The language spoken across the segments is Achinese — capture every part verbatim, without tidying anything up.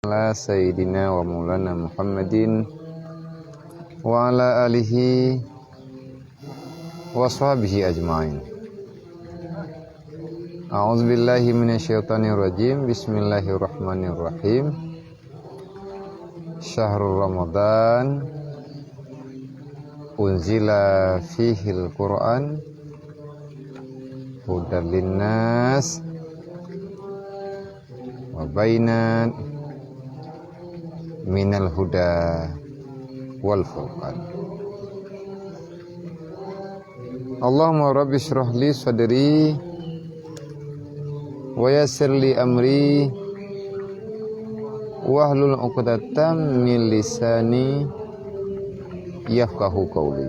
ala sayyidina wa maulana Muhammadin wa ala alihi wa sahbihi ajma'in. A'udzubillahi minasyaitonirrajim. Bismillahirrahmanirrahim. Syahrul Ramadan unzila fihil Qur'an hudal linnas wa bainat minal huda wal furqan. Allahumma rabbi shrah li sadri wa yassir li amri wahlul 'uqdatam min lisani yafqahu qawli.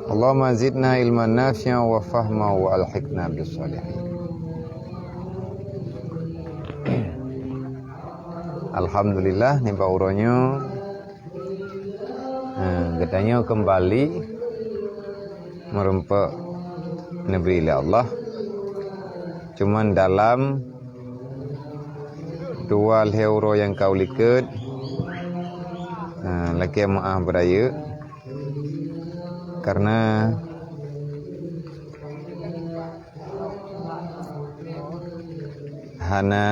Allahumma zidna ilman nafi'a wa fahma wa alhiqna bis shalihin. Alhamdulillah, nibak uroe nyoe, eh, geutanyoe keumbali meurumpok neubri lé Allah. Cuman dalam dua lhée uroe nyang ka u likot, eh, lakée meu'ah beurayeuk, karena hana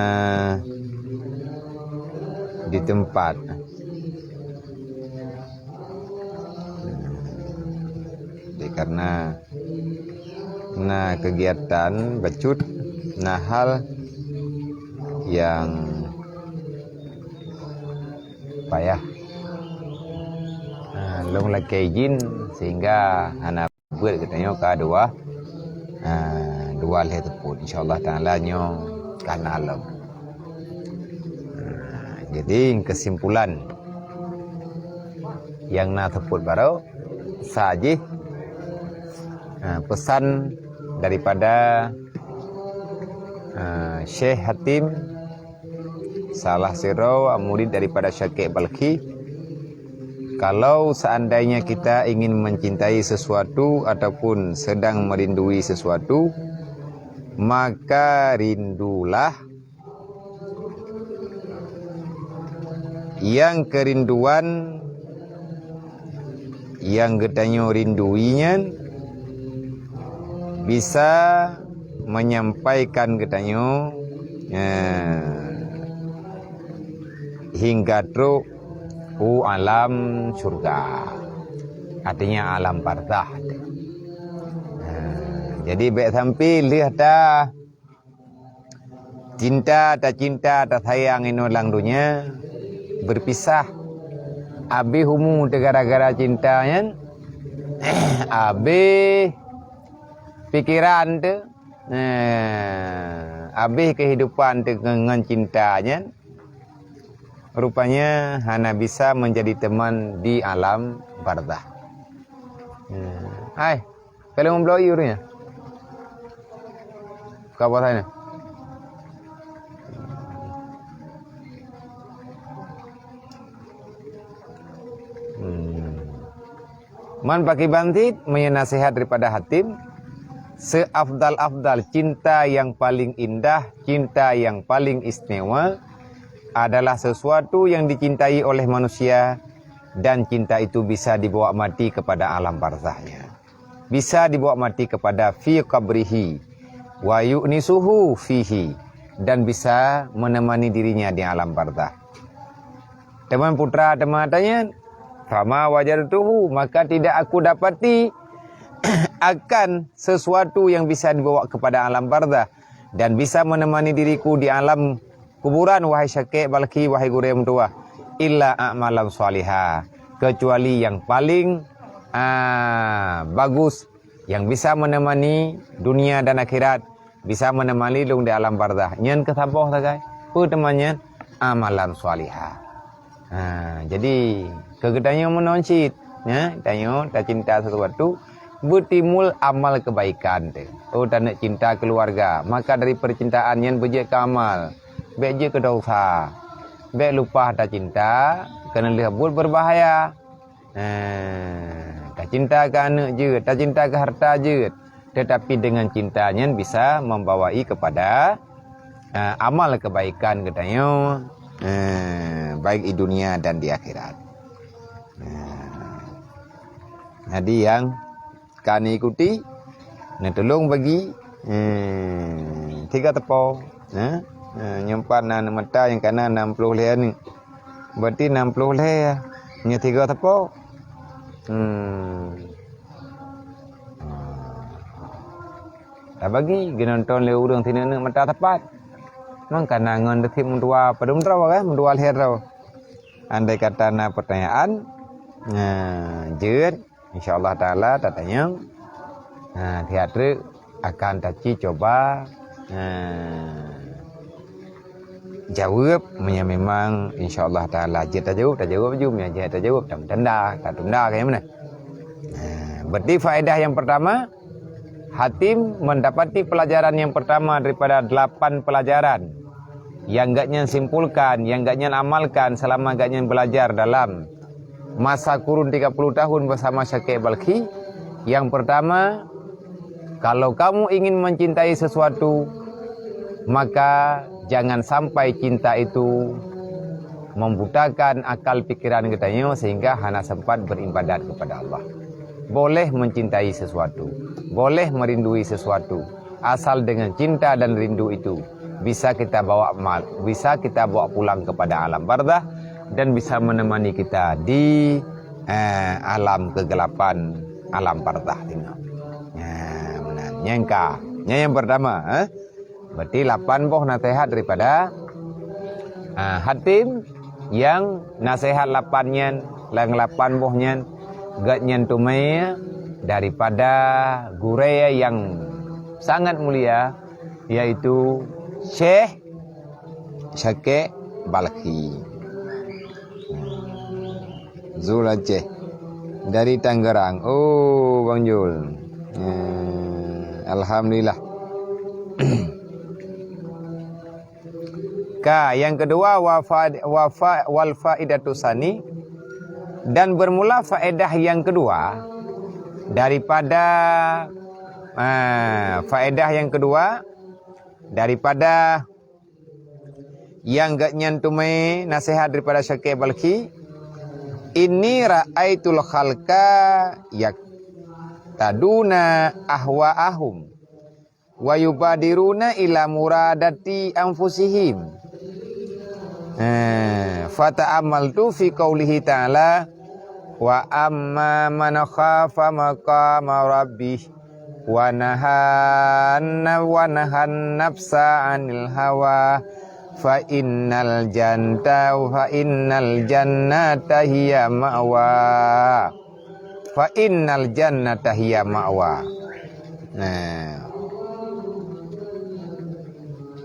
di teumpat. Jadi, karena na keugiatan bacut, na hal nyang payah. Ha, lôn lakée izin sehingga hana beuet geutanyoe ka dua, ha, dua lhée teupôt. Insya Allah Taala nyoe ka na lom. Ha, jadi kesimpulan nyang na teupôt baroe sa jih, ha, pesan daripada, ha, Syekh Hatim, salah sidroe murid daripada Syakik Balkhi, kalau seandainya kita ingin mencintai sesuatu ataupun sedang merindui sesuatu, maka rindulah nyang keurinduan nyang geutanyoe rindui nyan bisa menyampaikan geutanyoe, eh, hingga trok u alam syurga, artinya alam barzakh. Eh, jadi, bék sampai lheueh ta cinta, tacinta, tasayang inoe lam donya, berpisah. Abéh umu teuh gara-gara cinta nyan, abéh pikeran teuh, eh, abéh keuhidupan teuh ngon, ngon cinta nyan, rupanya hana bisa menjadi teman di alam barzakh. Hmm. Hai, ka lheueh meubloe ié ureuëng nyan? Ka puasa nyan? Hmm. Man pakriban cit, meunyoe nasihat daripada Hatim, seafdal-afdal, cinta yang paling indah, cinta yang paling istimewa adalah sesuatu yang dicintai oleh manusia, dan cinta itu bisa dibawa mati kepada alam barzakhnya. Bisa dibawa mati kepada fi qabrihi, wa yu'nisuhu fihi, dan bisa menemani dirinya di alam barzakh. Teuma putra teuma tanya, "Fama wajadtuhu, maka tidak aku dapati akan sesuatu yang bisa dibawa kepada alam barzakh dan bisa menemani diriku di alam kuburan, wahai Syakik Balkhi, wahai gurée meutuwah, illa a'malan shaliha, kecuali yang paling, ah, bagus, yang bisa menemani dunia dan akhirat, bisa menemani lôn di alam barzakh." Nyan keuh saboh sagai. Peue teuma nyan? Amalan shaliha. Ha, jadi, keu geutanyoe meunan cit, ya, tanyoe tacinta sesuatu, beutimbul amal kebaikan teuh. Oh, taneuk cinta keluarga, maka dari percintaan nyan beujeuet keu amal, bék jeuet keu dosa. Bék lupa tacinta, keuneulheueh buet berbahaya. Eh, tacinta keu aneuk jeuet, tacinta keu harta jeuet, tetapi dengan cinta nyan bisa membawai kepada eh, amal kebaikan geutanyoe, eh, baik di dunia dan di akhirat. Nah, jadi nyang ka neuikuti, neutulông bagi, eh, tiga teupô, eh, eh, nyoe pat na aneuk mata nyang ka na nam ploh lhèe aneuk. Berarti nam ploh lhèe nyoe tiga teupô. Hmm. Tabagi geunonton lé ureueng sineuk-neuk mata sapat. Mangkana ngon deusit meudua padum droe, kan? Meudua lhèe droe. Andai kata na peutanyaan, nah, jeuet, insya Allah Taala tatanyong. Nah, tiep treuk akan taci cuba, nah, jaweueb. Meunyoe memang insya Allah Taala jeuet tajaweueb, tajaweueb ju, meunyoe jeuet tajaweueb, tam tanda, tatunda, kaya mana? Nah, berarti faedah yang pertama, Hatim mendapati pelajaran yang pertama daripada delapan pelajaran yang gobnyan simpulkan, yang gobnyan amalkan selama gobnyan belajar dalam masa kurun tiga puluh tahun bersama Syekh Balkhi. Yang pertama, kalau kamu ingin mencintai sesuatu, maka jangan sampai cinta itu membutakan akal pikiran geutanyoe sehingga hana sempat beribadat kepada Allah. Boleh mencintai sesuatu, boleh merindui sesuatu, asal dengan cinta dan rindu itu bisa kita bawa ma-, bisa kita bawa pulang kepada alam barzah dan bisa menemani kita di, eh, alam kegelapan alam barzah inoe. Nah, meunan. Nyang ka, nyan nyang pertama, eh. Berarti lapan boh nasihat daripada, ah, Hatim, nyang nasihat lapan nyan, nyang lapan boh nyan, gobnyan teumé daripada gurée nyang sangat mulia, yaitu Syekh Syakek Balkhi. Zul Aceh. Dari Tangerang. Oh, Bang Jul. Eh, alhamdulillah. Ka, yang kedua, wa fa-, wa fa-, wal faidatu sani, dan bermula faedah yang kedua daripada, eh, faedah yang kedua daripada nyang gobnyan teumé nasihat daripada Syakek Balkhi, "Inni ra'aitul khalqa yaktaduna ahwa'ahum wa yubadiruna ila muradati anfusihim." Eh, fata'ammaltu fi qaulihi ta'ala, "Wa amma man khafa maqama rabbih wa nahan, wa nahan nafsa 'anil hawa, fa innal janta, fa innal jannata hiya ma'wa. Fa innal jannata hiya ma'wa." Nah.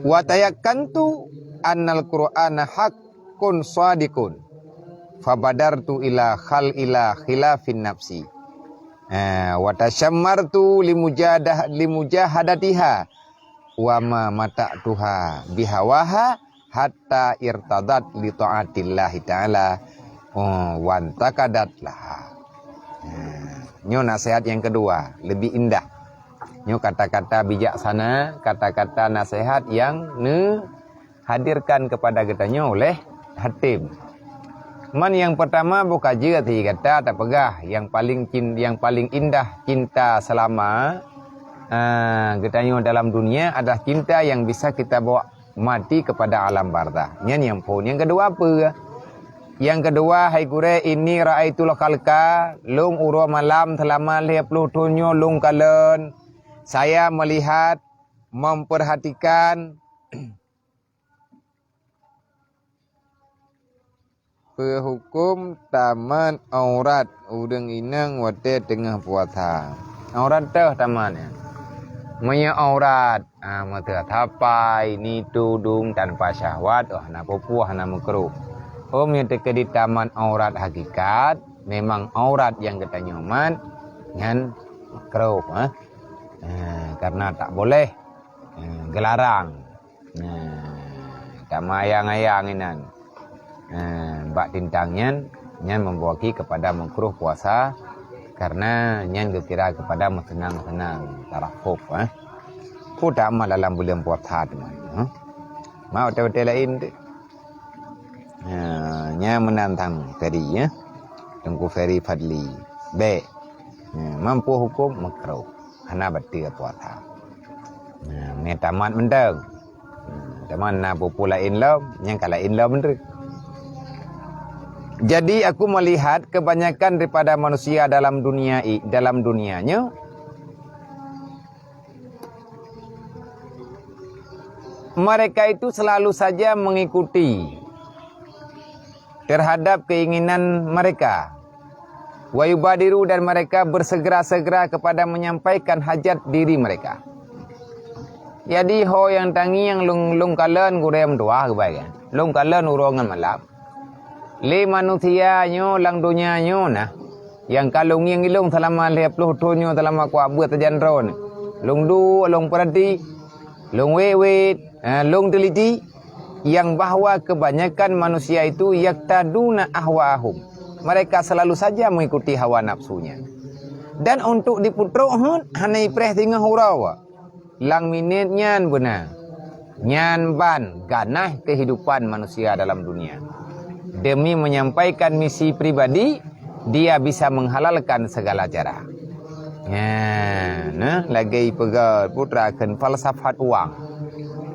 "Wa tayakkantu annal Qur'ana haqqun shadiqun. Fa badartu ila khal-, ila khilafin nafsi. Eh, wa tasyammartu limujadah-, limujahadatiha. Wa ma mata'tuha bihawaha hatta irtadat li ta'atillahi ta'ala, oh, wantakadat laha." Nah, nyoe nasihat yang kedua, lebih indah. Nyoe kata-kata bijaksana, kata-kata nasihat yang ne hadirkan kepada geutanyoe oleh Hatim. Man nyang pertama, boh ka jeuet gata tapeugah, yang paling cin-, yang paling indah cinta selama, ah, geutanyoe dalam dunia adalah cinta yang bisa kita bawa mati kepada alam barzah. Nyan nyang phon. Yang kedua apa? Yang kedua, hai gurée, "Inni ra'aitul khalqa, lôn uroe malam selama lhèe ploh thon nyoe lôn kalon. Saya melihat, memperhatikan, peuhukum tamat aurat ureueng inong watée teungoh puasa." Aurat teuh tamat nyan. Meunyoe aurat, ah, meuteuthapai, ni tudong tanpa syahwat, oh, hana peue-peue, hana meukruh. Oh, meunyoe teukeudi tamat aurat hakikat, memang aurat nyang geutanyoe mat nyan meukruh, eh. Eh, karena tak boleh, eh, geularang. Nah, tamayang-ayang inan. Nah, bak tintang nyan, nyan membawa ki kepada meukruh puasa, karena nyan geukira kepada meuseunang-seunang, tarahub, eh. Peue tamat dalam buleuen puasa teuma, eh? Ma watèe-watèe laén teuk. Ha, nyan meunan tang Ferry, ya. Teungku Ferry Fadli. Bèk. Ha, mampu hukum makruh. Hana bateue puasa. Ha, meunan tamat mantong. Ha, teuma na peue-peue laén lom, nyang ka laén lom teuk. Jadi aku melihat kebanyakan daripada manusia dalam dunia i-, dalam dunia nyoe, mereka itu selalu saja mengikuti terhadap keinginan mereka. Wa yubadiru, dan mereka bersegera-segera kepada menyampaikan hajat diri mereka. Jadi ho nyang tangieng lôn, lôn kalon gurèe meutuah geubai kan. Lôn kalon uroe ngon malam. Lé manusia nyoe lam donya nyoe na, nyang ka lôn ngieng ilôn seulama lhèe ploh thon nyoe seulama kuak beuet sajan droeneuh. Lôn duek, lôn peurati, lôn wét-wét, eh, lôn teliti, nyang bahwa kebanyakan manusia itu yaktaduna ahwaahum. Mereka selalu saja mengikuti hawa nafsunya. Dan untuk dipeutrok heuet hana ipreh singoh uroe. Lam minét nyan beuna. Nyan ban ganas kehidupan manusia dalam dunia. Demi menyampaikan misi pribadi, dia bisa menghalalkan segala cara. Nyan, nah, lagèe peugah putra kheun falsafat uang.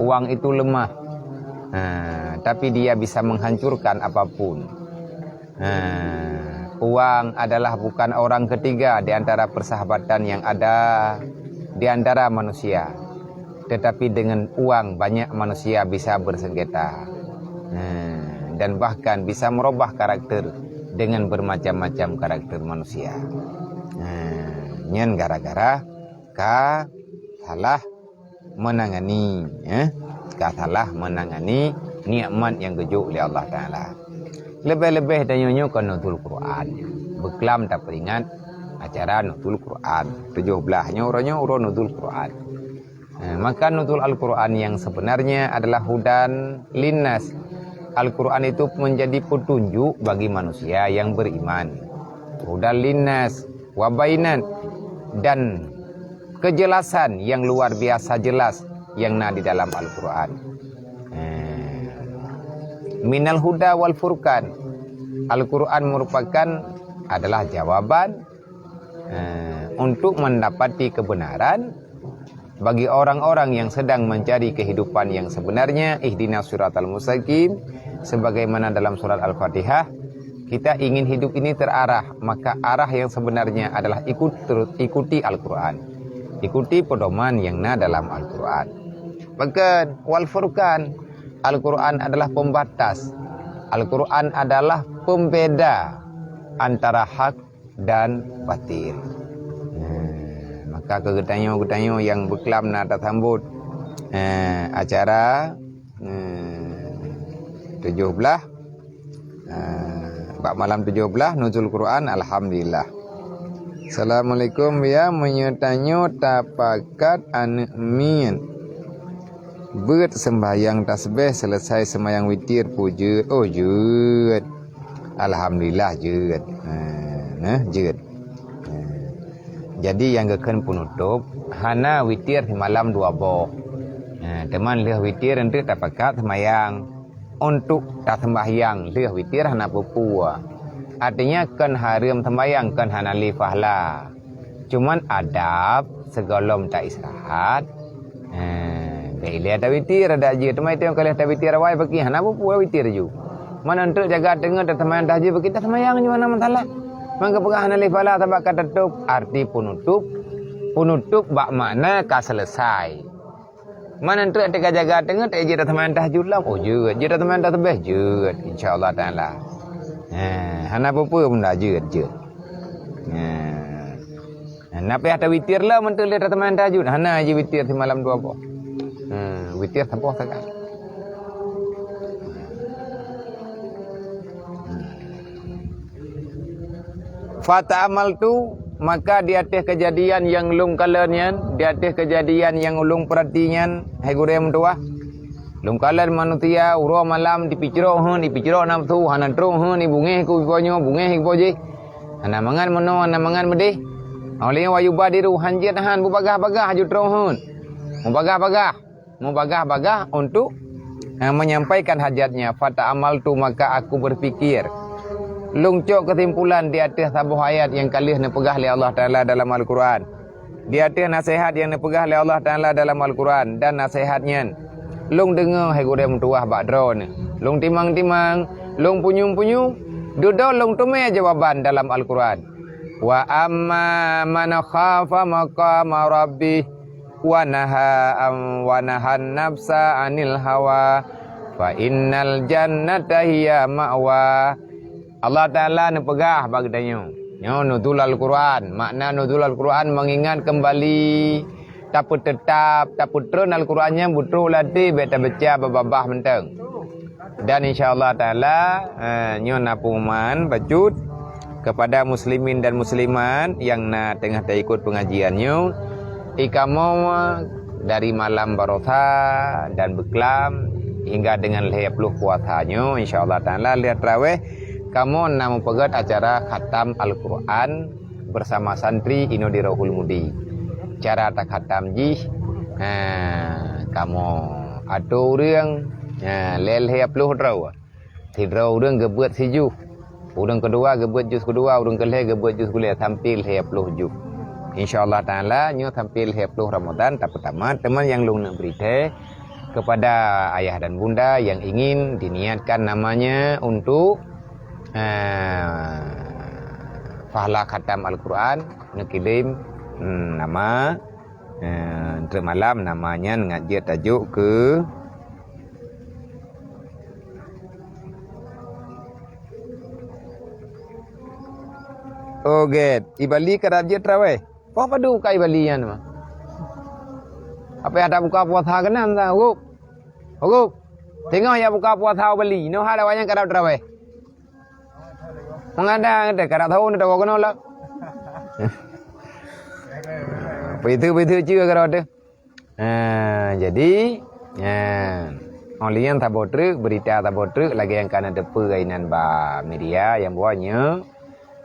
Uang itu lemah. Ha, tapi dia bisa menghancurkan apapun. Ha, uang adalah bukan orang ketiga di antara persahabatan yang ada di antara manusia. Tetapi dengan uang banyak manusia bisa bersengketa. Ha, dan bahkan bisa merubah karakter dengan bermacam-macam karakter manusia. Ha, nyan gara-gara ka salah menangani, eh, ka salah menangani nikmat nyang geujok lé Allah Taala. Leubeh-leubeh tanyoe nyoe kon Nuzul Quran. Beuklam tapeuingat acara Nuzul Quran. Tujoh blaih nyoe uroe nyoe uroe Nuzul Quran. Eh, maka Nuzul Al-Quran yang sebenarnya adalah hudan linnas. Al-Quran itu menjadi petunjuk bagi manusia yang beriman. Hudan linnas wa bainat, dan kejelasan yang luar biasa jelas yang na di dalam Al-Quran. Eh, minal huda wal furqan. Al-Quran merupakan, adalah jawaban, eh, untuk mendapati kebenaran bagi orang-orang yang sedang mencari kehidupan yang sebenarnya, ihdinas siratal mustaqim, sebagaimana dalam surat Al-Fatihah, kita ingin hidup ini terarah, maka arah yang sebenarnya adalah ikut, terus ikuti Al-Quran. Ikuti pedoman yang na dalam Al-Quran. Bahkan, wal furqan, Al-Quran adalah pembatas. Al-Quran adalah pembeda antara hak dan batil. Nah, maka keu geutanyoe-geutanyoe nyang beuklam na tasambot, eh, acara, eh, tujoh blaih, eh, bak malam tujoh blaih Nuzul Quran, alhamdulillah. Assalamualaikum, ya, meunyoe tanyoe tapakat aneuk miet. Beuet sembahyang tasbeh, selesai sembahyang witir pun jeuet. Oh, jeuet. Alhamdulillah, jeuet. Ha, nah, jeuet. Ha. Jadi, nyang geukheun peunutôb, hana witir simalam dua boh. Ha, teuma lheueh witir eunteuk tapakat sembahyang. Untuk tasembahyang lheueh witir hana peue-peue. Artinya, kon hareuem sembahyang, kon hana lé pahala. Cuman adab sigohlom ta istirahat, eh, bèk ilèe tawitir adak jeuet. Teuma itong ka lheueh tawitir awai paki hana peue-peue witir ju. Meunan treuk jaga teungoh taseumayang tahajud paki taseumayang ju hana masalah. Mangka peugah hana lé pahala sabab ka tatôb, arti peunutôb, peunutôb bak makna ka selesai. Meunan treuk teuka jaga teungoh, teuka jeuet taseumayang tahajud lom. Oh, jeuet. Jeuet taseumayang tasbeh, jeuet. Insya Allah Taala. Eh, hana peue-peue benda jeuet, jeuet. Eh. Na payah tawitir lom meunan treuk lé taseumayang tahajud. Hana jih witir simalam dua boh. Eh, witir saboh sagai. Fata'amaltu, maka di ateueh keujadian nyang lôn kalon nyan, di ateueh keujadian nyang lôn peurati nyan, hai gurèe meutuwah, lôn kalon manusia uroe malam jipeucrok heuet, jipeucrok nafsu, hana trok heuet, jibungéh keu iboh nyoe, bungéh iboh jih, hana mangat meunoe, hana mangat meudéh. Óh lheueh nyan, wa yubadiru, han jeuet han, beubagah-bagah aju trok heuet, meubagah-bagah. Meubagah-bagah untuk eh, menyampaikan hajatnya, "Fata'amaltu, maka aku berpikir." Lôn cok keusimpulan di ateueh saboh ayat nyang ka lheueh neupeugah lé Allah Taala dalam Al-Quran, di ateueh naseuhat nyang neupeugah lé Allah Taala dalam Al-Quran, dan naseuhat nyan lôn deungoe hai gurée meutuwah bak droeneuh. Lôn timang-timang, lôn punyueng-punyueng, dudoe lôn teumé jawaban dalam Al-Quran. "Wa amma man khafa maqama rabbih wa naha am, wa nahan nafsa 'anil hawa, fa innal jannata hiya ma'wa." Allah Taala neupeugah bak geutanyoe, nyoe nuzul Al-Quran. Makna nuzul Al-Quran, mengingat kembali, tapeuteutap, tapeutreun Al-Quran nyan beutrok lam até, bék tabeuca babah-babah mantong. Dan insya Allah Taala, eh, nyoe na pengumuman bacut kepada muslimin dan muslimat nyang na teungoh taikot pengajian nyoe, i kamoe dari malam barosa dan beuklam hingga dengan lhée ploh puasa nyoe, insya Allah Taala lheueh taraweh kamoe na meupeugét acara khatam Al-Quran bersama santri inoe di Rohul Mudi. Cara takhatam jih, ha, kamoe atô ureuëng, ha, lhée-lhée ploh droe. Sidroe ureuëng geubeuet sijuh, ureuëng keudua geubeuet juz keudua, ureuëng keulhée geubeuet juz keulhée, sampai lhée ploh juz. Insya Allah Taala nyoe sampai lhée ploh Ramadan tapeutamat. Teuma nyang lôn neuk bri thée kepada ayah dan bunda yang ingin diniatkan namanya untuk, eh, pahala khatam Al-Quran, neukirém, hmm, nama, eh, treuk malam nama nyan ngat jeuet tajok keu Oh, gét. I Bali ka rab jeuet taraweh. Poh padum ka i Bali nyan mah. Apa nyang tabuka puasa keunan sa, Uguk? Uguk. Teungoh ya buka puasa u Bali. Noh hal awaknyan ka rab taraweh. Mengada ngete ka rab tahun dah keunoe lah. Begitu, begitu juga kalau tu. Ha, jadi, ha, oh lheueh nyan saboh treuk, beurita saboh treuk lagée nyang ka na teupeue inan bak media nyang bahwa nyoe,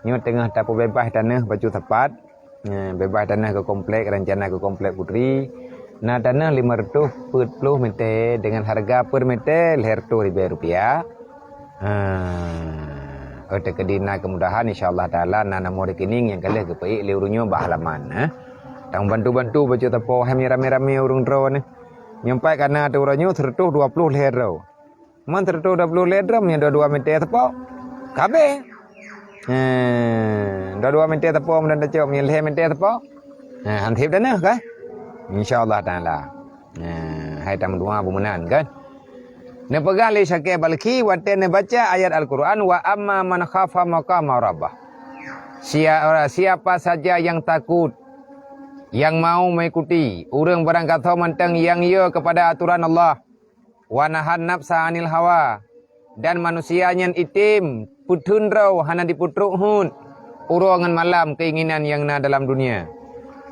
nyoe teungoh tapeubeubaih tanoh bacut sapat, ha, beubaih tanoh keu komplek, rencana keu komplek Putri. Na tanoh lima reutôh peuet ploh mete dengan hareuga per mete lhée reutôh ribée rupiah. Ha, oh, teukeudi na keumudahan, insya Allah Taala na nomor rekening nyang ka lheueh geupeuék lé ureuëng nyoe bak halaman, eh. Tang bantu-bantu bacut sapo, hai ramé-ramé ureuëng droe nyoe. Nyoe pat ka na ateueh uroe nyoe seureutôh dua ploh lhée droe. Man seureutôh dua ploh lhée droe meunyoe dua-dua mete sapo, ka abéh. Heh, dua-dua mete sapo, meunyoe tacok meunyoe lhée mete sapo. Heh, han seb tanoh kan? Insya Allah Taala. Heh, hai tameudoa beu meunan kan? Neupeugah lé Syekh Balkhi watée neubaca ayat Al-Quran, "Wa amma man khafa maqama rabbah." Sia-, siapa saja yang takut, yang mau mengikuti, ureuëng barangkasoe mantong nyang yo kepada aturan Allah, wa nahan nafsa 'anil hawa, dan manusia nyan item peuteun droe hana jipeutrok hot uroe ngon malam keinginan nyang na dalam dunia.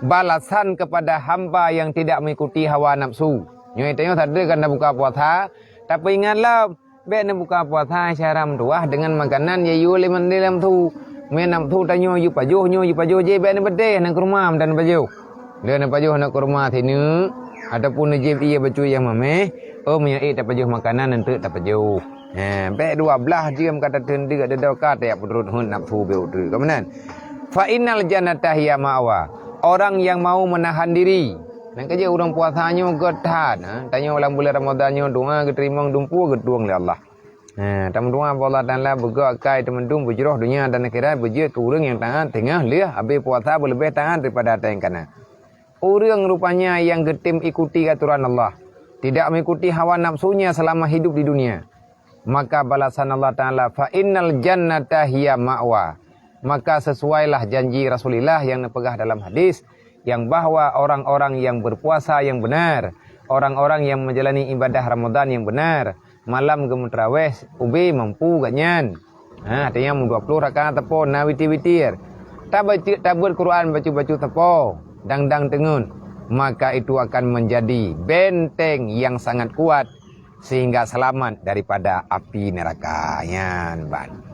Balasan kepada hamba yang tidak mengikuti hawa nafsu. Nyoe tanyoe sadeu kan tabuka puasa, tapi ingat lom, bék neubuka puasa syara meutuwah deungon makanan nyang yue lé mandé lam su. Mé nafsu tanyoe jipajoh, nyoe jipajoh, jih bék neupeudeh, neukeuruma meudan pajoh. Lé neupajoh neukeuruma sineuk, ataupun neujieb ié bacut nyang mameh, oh meunyoe ék tapajoh makanan, eunteuk tapajoh. He, bék dua blaih jeuem ka tateun deuk, deudok ka tajak peutrok hot nafsu bék uteuk. Ka meunan. Fa innal jannata hiya ma'wa. Orang yang mau menahan diri. Nyan ka jeuet ureuëng puasa nyoe gét that, ha. Tanyoe lam bulan Ramadan nyoe doa geuteurimong dumpeue geutueng lé Allah. Ha, tameudoa bak Allah Taala beugok akai teumandum beujroh donya dan akhirat beujeuet keu ureuëng nyang taát teungoh lheueh abéh puasa beuleubeh taát daripada ata nyang kana. Ureuëng rupanya yang geutem ikuti aturan Allah, tidak mengikuti hawa nafsunya selama hidup di dunia, maka balasan Allah Taala, "Fa innal jannata hiya ma'wa." Maka sesuailah janji Rasulullah yang neupeugah dalam hadis, yang bahwa orang-orang yang berpuasa yang benar, orang-orang yang menjalani ibadah Ramadan yang benar, malam geumeutraweh ubé mampu gobnyan. Ha, artinya meudua ploh rakaat teupeu na witir-witir. Tabaca, tabeuet Quran bacut-bacut teupeu, dang-dang teungeut, maka itu akan menjadi benteng yang sangat kuat sehingga selamat daripada api neraka. Nyan ban.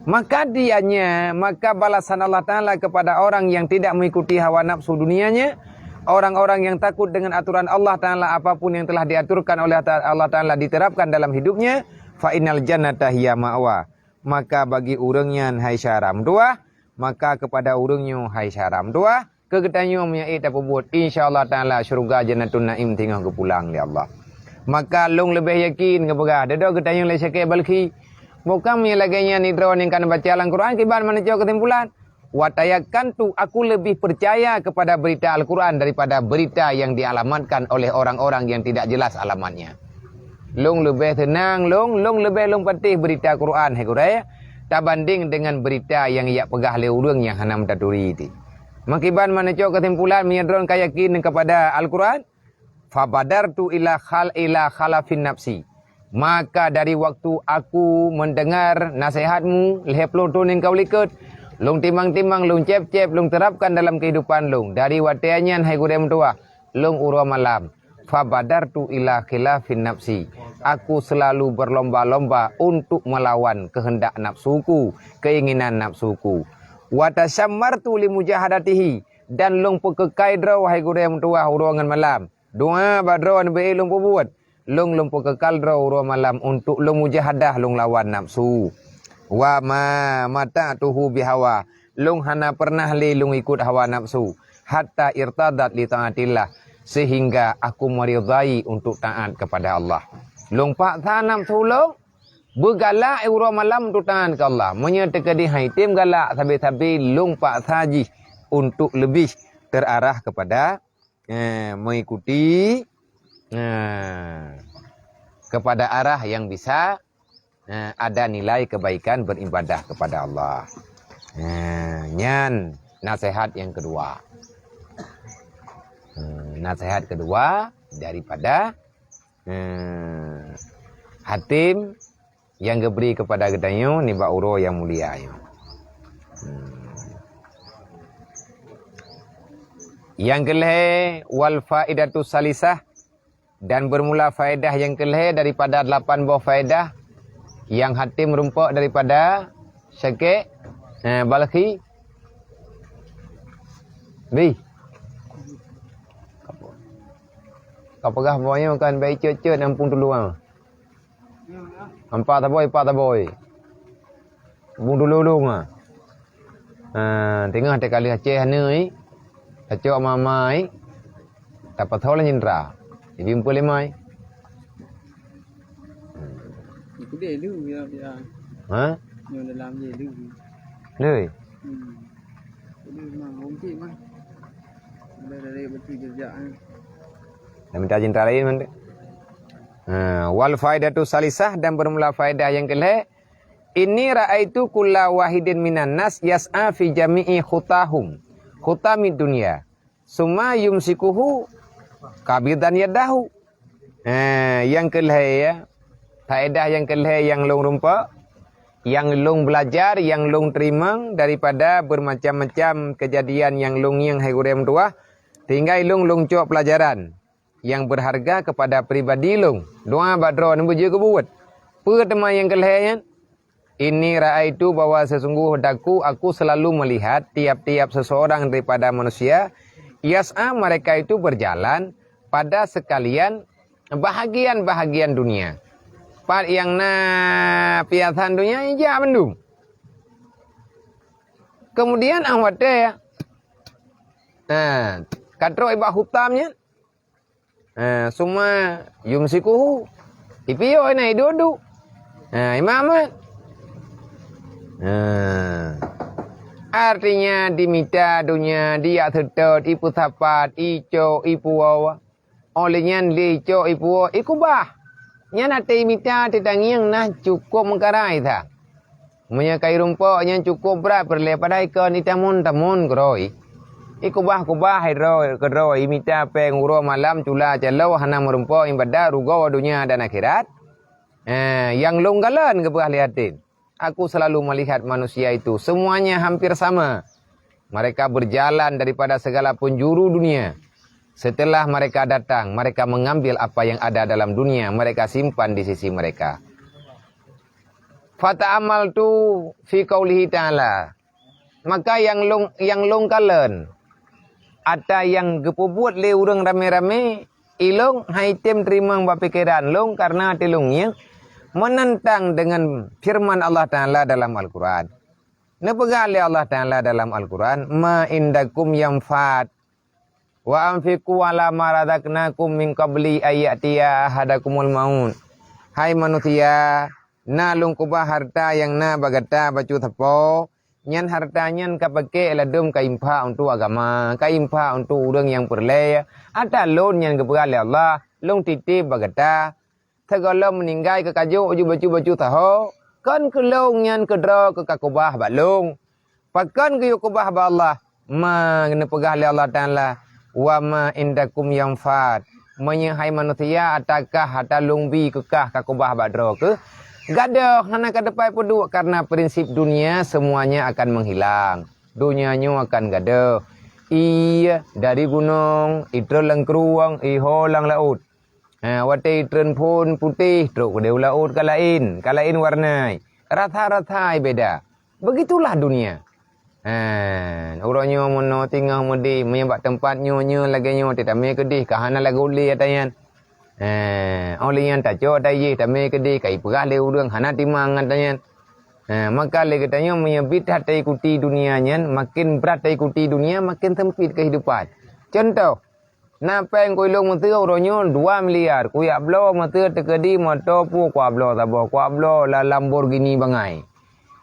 Maka dianya, maka balasan Allah Taala kepada orang yang tidak mengikuti hawa nafsu dunianya, Orang-orang yang takut dengan aturan Allah Ta'ala, apapun yang telah diaturkan oleh Ta-, Allah Ta'ala diterapkan dalam hidupnya, fa innal jannata hiya ma'wa. Maka bagi ureuëng nyan hai syara meutuwah, maka kepada ureuëng nyoe hai syara meutuwah, keu geutanyoe meunyoe ék tapeubuet, insya Allah Ta'ala syeuruga Jannatun Naim teungoh geupulang lé Allah. Maka lôn leubeh yakin geupeugah, deudok geutanyoe lé syakée balkhi. Bukan meunyoe lagée nyan nidroe nyang ka neubaca lam Quran, kiban meunacoe keusimpulan. Watayakantu, aku lebih percaya kepada berita Al-Quran daripada berita yang dialamatkan oleh orang-orang yang tidak jelas alamatnya. Lôn leubeh seunang lôn, lôn leubeh lôn patéh berita Quran, hai gurée, tabanding dengan berita yang yak peugah lé ureuëng nyang hana meutaturi ti. Meukiban meunacoe keusimpulan meunyoe droe ka yakin kepada Al-Quran, fabadartu ila khal-, ila khalafin nafsi. Maka dari waktu aku mendengar nasihatmu lhée ploh thon nyang ka u likot, lôn timang-timang, lôn cép-cép, lôn terapkan dalam kehidupan lôn. Dari watée nyan, hai gurée meutuwah, lôn uroe malam, fabadartu ila khilafin nafsi. Aku selalu berlomba-lomba untuk melawan kehendak nafsuku, keinginan nafsuku. Wa tasyammartu li mujahadatihi, dan lôn peukeukai droe, hai gurée meutuwah, uroe ngon malam. Doa bak droe neubeu lôn peubuet. Lôn, lôn peukeukai droe uroe malam untuk lôn mujahadah lôn lawan nafsu. Wa ma mata'tuhu bihawa. Lôn hana pernah lé lôn ikut hawa nafsu. Hatta irtadat li taatillah. Sehingga aku meridai untuk taat kepada Allah. Lôn paksa nafsu lôn, beugalak uroe malam untuk taat keu Allah. Meunyoe teukeudi hai tem galak sabe-sabe, lôn paksa jih untuk leubeh terarah kepada eh, mengikuti, eh, kepada arah yang bisa, eh, ada nilai kebaikan beribadah kepada Allah. Eh, nyan nasihat yang kedua. Eh, nasihat kedua daripada, eh, Hatim nyang geubri keupada geutanyoe nibak uroe nyang mulia nyoe. Hmm. Nyang keulhée, wal faidatu salisah, dan bermula faedah nyang keulhée daripada lapan boh faedah nyang Hatim rumpok daripada Syakik, eh, Balkhi. Bih. Ka peugah boh nyoe kan baik cot-cot nampung tuluang. Ampa taboi, pa taboi. Bung dulu-dulu nga. Ha, teungoh teukaleuh Aceh hana, eh. Tacok mama, eh. Tapathol nyindra. Ibi empat lima, eh. Itu dia lu, ya, ya. Ha? Yang dalam dia lu. Lui. Hmm. Jadi memang mungkin mah. Ada dari betul jejak, eh. Dah minta cinta lain, man. Ha, wal faidatu salisah, dan bermula faedah nyang keulhée, inni ra'aitu kulla wahidin minan nas yas'a fi jami'i khutahum, khutamid dunya, summa yumsikuhu qabidan yadahu. Ha, nyang keulhée ya, faedah nyang keulhée nyang lôn rumpok, nyang lôn belajar, nyang lôn teurimong daripada bermacam-macam kejadian nyang lôn ngieng hai gurée meutuwah, tinggai lôn, lôn cok pelajaran nyang berharga kepada pribadi lôn. Doa bak droe neubeujeuet keu buet. Peue teuma nyang keulhée nyan? Inni ra'aitu bahwa sesungguh daku, aku selalu melihat tiap-tiap seseorang daripada manusia, yas'a, mereka itu berjalan pada sekalian bahagian-bahagian dunia. Pat nyang na piasan dunia, ija bandum. Kemudian ah watée, ha, ka trok ibak hutam nyan, ha, summa yumsikuhu. Ipiyo na idudu. Ha, imamat. Ha. Artinya dimita dunia, dijak seutôt, ipeusapat, icok, ipuwoe. Óh lheueh nyan lé icok, ipuwoe, ikubah. Nyan até imita teutangieng na cukôp meukarai that. Meunyoe ka irumpok nyan cukôp brat peureulée padahai kon itamon-tamon keudroe. Ikubah-kubah droe keudroe, imita péng uroe malam, cula calo, hana meurumpok ibadat, rugoe donya dan akhirat. Eh, nyang lôn kalon geupeugah lé Hatim. Aku selalu melihat manusia itu, semuanya hampir sama. Mereka berjalan daripada segala penjuru dunia. Setelah mereka datang, mereka mengambil apa yang ada dalam dunia, mereka simpan di sisi mereka. Fata'amaltu fi qaulihi ta'ala. Maka nyang lôn, nyang lôn kalon, Ata nyang geupeubuet lé ureuëng ramé-ramé, ilong hai tem teurimong bak pikeran long kareuna até long ngieng, meunantang deungon feureuman Allah Taala dalam Al-Qur'an. Neupeugah lé Allah Taala dalam Al-Qur'an, "Ma indakum yanfad, wa anfiqu ala ma razaqnakum min qabli an ya'tiya ahadakumul maut." Hai manusia, na lôn keubah harta nyang na bak gata bacut sapo, nyan harta nyan ka pake ladom ka infak untuk agama, ka infak untuk ureuëng nyang peureulée. Ata lôn nyan geupeugah lé Allah, lôn titip bak gata. Sigohlom meuninggai keu kajok ju bacut-bacut saho, kon keu lôn nyan keudroe keu ka keubah bak lôn. Pakon geuyue keubah bak Allah? Ma neupeugah lé Allah Taala, "Wa ma indakum yanfad." Meunyoe hai manusia ata kah ata lôn bi keu kah ka keubah bak droe keuh, gadôh hana ka teupai peuduek, kareuna prinsip dunia semuanya akan menghilang. Donya nyoe akan gadôh. Ie dari gunong, itreun lam krueng, iho lam laôt. Ha, watée itreun phon putéh, trok keudeh u laôt ka laén, ka laén warna, rasa-rasa beda. Begitulah dunia. Ha, uroe nyoe meunoe teungoh meudeh, meunyoe bak teumpat nyoe, nyoe lagée nyoe, teutamé keudeh ka hana lagée ulée ata nyan. Ha, óh lheueh nyan tacok ata jih, tamé keudeh ka ipeugah lé ureuëng hana timang ata nyan. Ha, maka lé geutanyoe meunyoe bit that taikuti dunia nyan, makin brat taikuti dunia, makin sempit kehidupan. Contoh, na péng keu ilong meuseu uroe nyoe dua miliar, kuyak bloe meuseu teukeudi moto peue kuak bloe saboh, kuak bloe la Lamborghini bangai.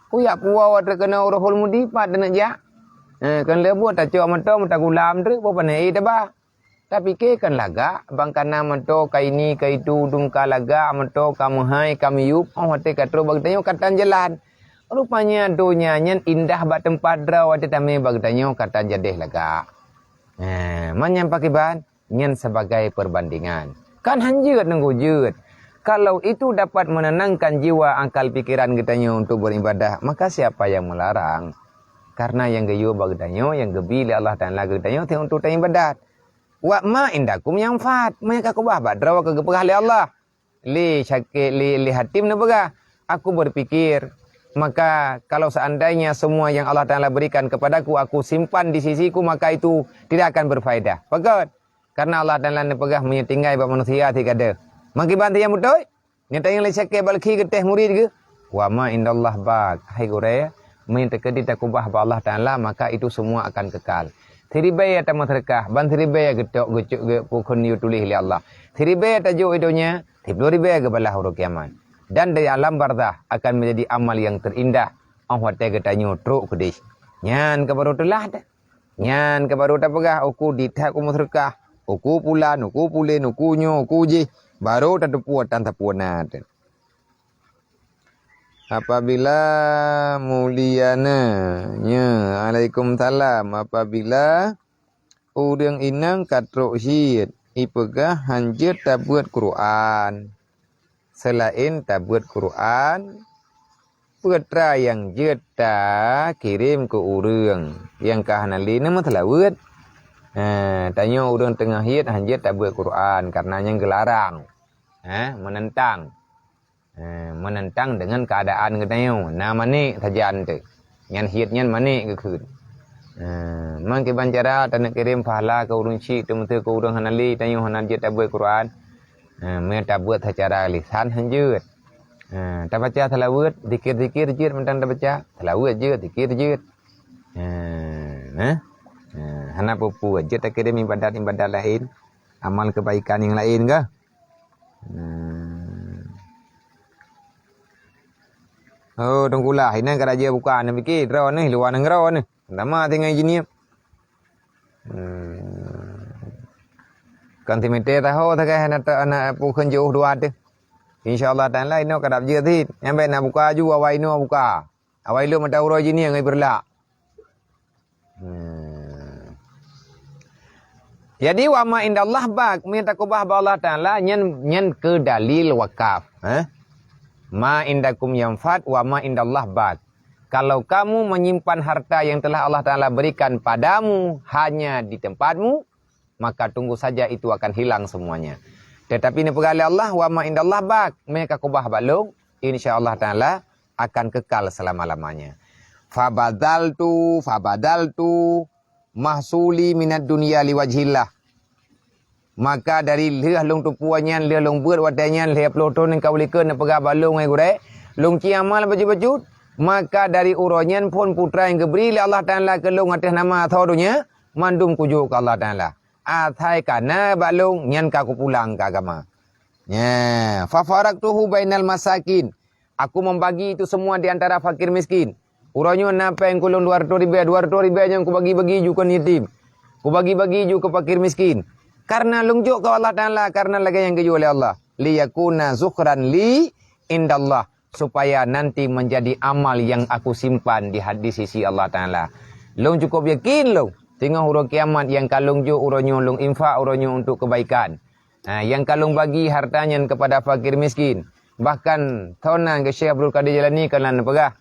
Kuyak puwoe teukeunong uroe hol mudi pat teuneuk jak. Eh, kon leubuet tacok moto meutagulam treuk boh pané éh taba. Tapike kon lagak, bang kana moto ka ini ka itu dum ka lagak, moto ka meuhai ka miyup, oh watée ka trok bak geutanyoe ka tan jalan. Rupanya donya nyan indah bak teumpat droe watée tamé bak geutanyoe ka tan jadeh lagak. Nah, manyang pakiban nyan sebagai perbandingan. Kan hanjeuet nunggu jeuet. Kalau itu dapat menenangkan jiwa akal pikiran geutanyoe untuk beribadah, maka siapa yang melarang? Karena yang geuyue bak geutanyoe, yang geubi lé Allah Taala geutanyoe teuh untuk taibadat. Wa ma indakum yanfad, meunyoe ka keubah bak droe ka geupeugah lé Allah. Lé syakét lé, lé Hatim neupeugah, "Aku berpikir, maka kalau seandainya semua yang Allah Taala berikan kepadaku, aku simpan di sisiku, maka itu tidak akan berfaedah." Pakon? Karena Allah Taala neupeugah meunyoe tinggai bak manusia sigadôh. Mangkiban tiang beutôi? Nyata nyang lé syakét balki geutéh murit geuh. Wa ma indallah bak. Hai gurée, meunyoe teukeudi takubah bak Allah Taala, maka itu semua akan kekal. Siribée tameuseudeukah, ban siribée geutok geucok geu pukon yue tuléh lé Allah. Siribée tajok i donya, siploh ribée geubalah uroe kiamat. Dan dari alam barzah akan menjadi amal yang terindah, óh watée geutanyoe trok keudeh. Nyan ka barô teulah dah. Nyan ka barô tapeugah, uku dithat ku meuseudeukah, uku pulan, uku pulen, uku nyoe, uku jih, barô tateupeue tan sapeue na teuh. Apabila muliana, nya, alaikumsalam. Apabila ureuëng inong ka trok hiet, ipeugah hanjeuet tabeuet Quran. Seulaén tabeuet Quran, peue teuma nyang jeuet takirém keu ureuëng nyang ka hana lé neumeuseulaweuet. Eh, tanyoe ureuëng teungoh hiet hanjeuet tabeuet Quran, kareuna nyan geularang. Eh, meunentang. Eh, meunentang deungon keuadaan geutanyoe. Na manék sajan teuh. Nyan hiet nyan manék geukheun. Eh, mangkiban cara taneuk kirém pahala keu ureuëng syik, teumeuteue keu ureuëng hana lé, tanyoe hana jeuet tabeuet Quran. Eh, meunyoe tabeuet secara lisan hanjeuet. Eh, tabaca seulaweuet, zikir-zikir jeuet mantong tabaca. Seulaweuet jeuet, zikir jeuet. Eh, eh, eh, hana peue-peue, jeuet takirém ibadat-ibadat laén, amal keubaikan nyang laén kah? Hmm. Oh, Teungku Lah, inan ka rajah buka, na pike droeneuh luwa nanggroe neuh. Nama tinggai jinie. Hmm. Kan timete taho sagai anak, anak pukon jeuh dua teuh. Insya Allah Taala inoe ka dap jeuet sit. Nyang baik nak buka aju awai inoe buka. Awai lom mata uroe jinie ngai beurlak. Hmm. Jadi wa ma indallah bak, meunyoe takubah bak Allah Taala nyan, nyan keu dalil wakaf, eh? Ma indakum yanfad wa ma indallah bak. Kalau kamu menyimpan harta yang telah Allah Taala berikan padamu hanya di tempatmu, maka tunggu saja itu akan hilang semuanya. Tetapi neupeugah lé Allah, wa ma indallah bak, meunyoe ka kubah bak lôn, insya Allah Taala akan kekal selama-lamanya. Fabadaltu, fabadaltu, mahsuli minad dunya liwajhillah. Maka dari lheueh lôn tupue nyan, lheueh lôn beuet watée nyan, lhée ploh thon nyang ka ulikeu neupeugah bak lôn, hai gurée, lôn ci amal bacut-bacut. Maka dari uroe nyan phon putra nyang geubri lé Allah Taala keu lôn ateueh nama athoe donya, mandum kujok keu Allah Taala. Asai ka na bak lôn, nyan ka kupulang keu agama. Nya, fafaraktuhu bainal masakin. Aku membagi itu semua di antara fakir miskin. Uroe nyoe na péng keu lôn dua reutôh ribée, dua reutôh ribée nyan kubagi-bagi ju keu yatim. Kubagi-bagi ju keu fakir miskin. Karena lôn jok keu Allah Taala, karena lagée nyang geuyue lé Allah. Liyakuna zukhran li indallah. Supaya nanti menjadi amal yang aku simpan di had-, di sisi Allah Taala. Lôn cukup yakin lôn, teungoh uroe kiamat nyang ka lôn jok uroe nyoe lôn infak uroe nyoe untuk kebaikan. Ha, nyang ka lôn bagi harta nyan kepada fakir miskin. Bahkan thon nan Syekh Abdul Qadir Jailani ka lôn peugah,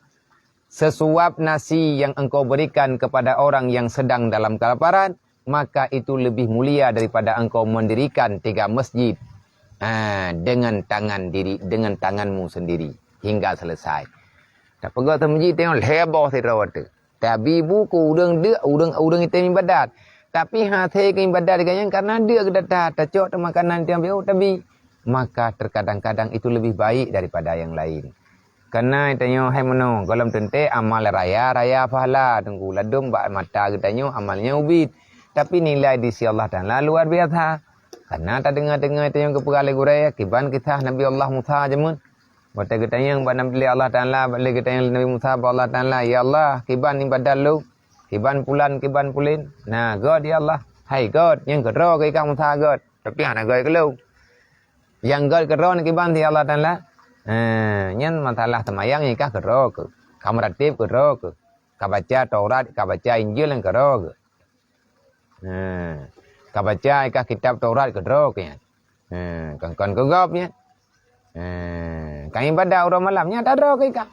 "Sesuap nasi yang engkau berikan kepada orang yang sedang dalam kelaparan, maka itu lebih mulia daripada engkau mendirikan tiga masjid, ha, dengan tangan diri, dengan tanganmu sendiri hingga selesai." Tapeugah teuh masjid tengok lhée boh sidroe teuh. Tabi bu keu ureuëng deuk, ureuëng, ureuëng item ibadat. Tapi hase keu ibadat geuh nyan karena deuk geuh that, tacok teuh makanan tiang biôh tabi. Maka terkadang-kadang itu lebih baik daripada yang lain. Kana tanyoe hai meunoe, gohlom teuntée amal raya-raya pahala teungku ladôm bak mata geutanyoe amal nyan ubit. Tapi nilai di sisi Allah Taala luar biasa. Kana tadeungoe-deungoe tanyoe geupeugah lé gurée kiban kisah Nabi Allah Musa jameun. Watée geutanyong bak Nabi Allah Taala, bak lé geutanyong lé Nabi Musa bak Allah Taala, "Ya Allah, kiban ibadat lôn? Kiban pulan, kiban pulen?" "Na, göt ya Allah." "Hai göt, nyang keudroe keu ikah Musa göt." Tapi hana göt keu lôn. Nyang göt keudroe nyan kiban ya Allah Taala. Ha, nyan masalah seumayang nyang ikah keudroe keu. Ka meuratéb keudroe keu. Ka baca Taurat, ka baca Injil nyang keudroe keu. Ha, ka baca ikah kitab Taurat keudroe keu nyan. Ha, kon-kon keu gob nyan. Ha, ka ibadat uroe malam nyan tadroe keu ikah.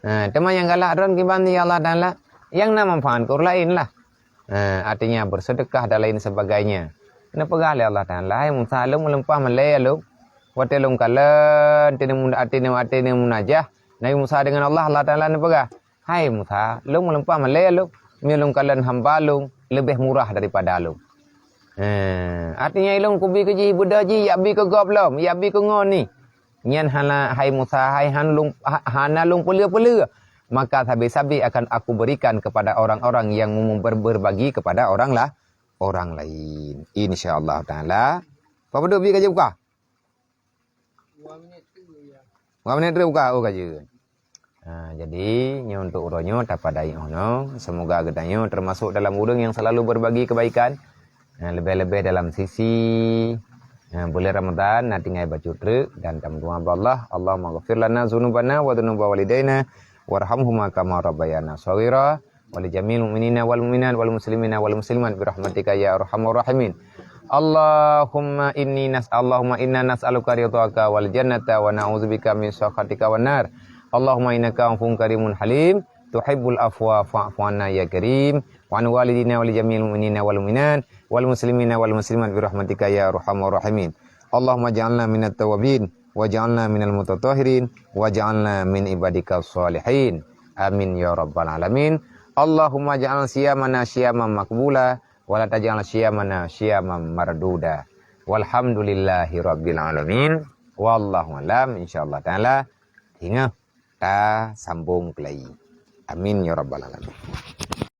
Ha, teuma nyang galak droen kiban ya Allah Taala, nyang na manfaat keu ureuëng laén lah. Ha, artinya bersedekah dan lain sebagainya. Neupeugah lé Allah Taala, "Hai Musa, lôn meulimpah malée lôn." Watée lôn kalon, ateueh, ateueh, ateueh munajah Nabi Musa dengan Allah, Allah Taala neupeugah, "Hai Musa, lôn meulimpah malée lôn, meunyoe lôn kalon hamba lôn leubeh murah daripada lôn." Ha, artinya ilôn kubi keu jih, beudôh jih, yak bi keu gob lom, yak bi keu ngon ni. Nyan hana, hai Musa, hai han lôn, ha-, hana lôn peuleu-peuleu. Maka sabe-sabe akan aku berikan kepada orang-orang yang mem-, ber-, berbagi kepada orang lah, orang lain. Insya Allah Taala. Apa beudôh bi ka jeuet buka? Dua minit tu buka, oh, ka jeuet. Ha, jadi, nyoe untuk uroe nyoe tapadai oh noe. Semoga geutanyoe termasuk dalam ureuëng yang selalu berbagi kebaikan. Ha, lebih-lebih dalam sisi, ha, bulan Ramadan, na tinggai bacut treuk dan tameudoa bak Allah, "Allahumma ghfir lana dzunubana wa dzunuba walidaina warhamhuma kama rabbayana shaghira." Wa li jami'il mu'minina wal mu'minat wal muslimina wal muslimat bi rahmatika ya arhamar rahimin. Allahumma inni nas-, Allahumma inna nas'aluka ridhaka wal jannata wa na'udzubika min sakhatika wan nar. Allahumma innaka 'afuwun karimun halim, tuhibbul 'afwa fa'fu 'anna ya karim. Wa an walidina wa li jami'il mu'minina wal mu'minat wal muslimina wal muslimat bi rahmatika ya arhamar rahimin. Allahumma ja'alna minat tawabin, waj'alna minal mutatahhirin, waj'alna min ibadika shalihin. Amin ya rabbal alamin. Allahumma ja'al siyamana siyaman maqbula, wa la taj'al siyamana siyaman marduda. Walhamdulillahi rabbil alamin. Wallahu alam. Insyaallah taala, ingat ta sambung keulai. Amin ya rabbal alamin.